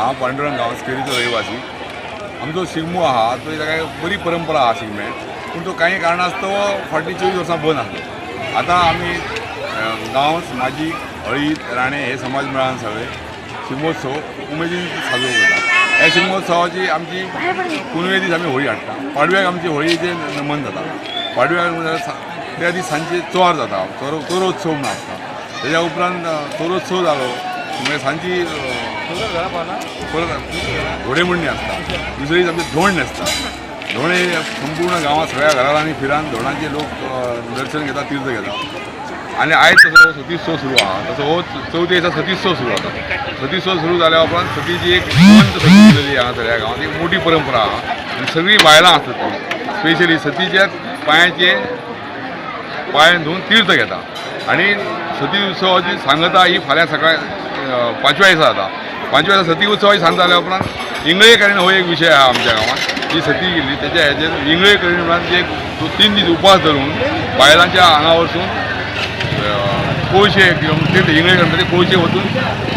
हांव पांडुरंग गांवस, केरीचो रहिवासी. आमचो शिगमो आहा तो ताका बरी परंपरा आहा शिगम्याक, पूण तो कांय कारणास्तव फाटलीं 24 वर्सां बंद आसलो. आतां आमी गांवस, माजी, हळीत, राणे हे समाज मेळान सगळे शिगमोत्सव उमेदीन साजरो करता. ह्या शिगमोत्सवाची आमची पुनवे दीस आमी होळी हाडटा. पाडव्याक आमची होळीचें नमन जाता. पाडव्याक त्या दीस सांजचे चोर जाता, चोरोत्सव म्हणून आसता. तेज्या उपरांत चोरोत्सव जालो मागीर सांजची परत घोडेमोडणी आसता. दुसरे दीस आमचे धोंड आसता. धोणे संपूर्ण गांवांत सगळ्या घरांनी फिरान धोणांचे लोक दर्शन घेता, तीर्थ घेता. आनी आयज तसो सतीत्सव सुरू आहा, तसो हो चवथे दिसा सतीत्सव सुरू जाता. सतीत्सव सुरू जाल्या उपरांत सतीची एक जिवंत सती दिलेली आहा सगळ्या गांवांत, एक मोठी परंपरा आहा. आनी सगळीं बायलां आसतात ती स्पेशली सतीच्या पांयाचे पांय धुवन तीर्थ घेता. आनी सती उत्सवाची सांगता ही फाल्यां सकाळी पांचव्या दिसा जाता. पांचव्या दिसा सती उत्सवाची सांग जाल्या उपरांत इंगळे करीण हो एक विशय आहा आमच्या गांवांत. जी सती गेल्ली तेच्या हेजेर इंगळे करीण म्हणून जे 3 दीस उपास धरून बायलांच्या आंगा वचून कोळशे घेवन तीर्थ इंगळे करून कोळशे वचून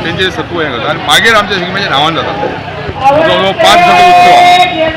तेंचे सत्व हें करता आनी मागीर आमच्या शिगम्याचें न्हावन जाता. हो 5 दिसाचो उत्सव आहा.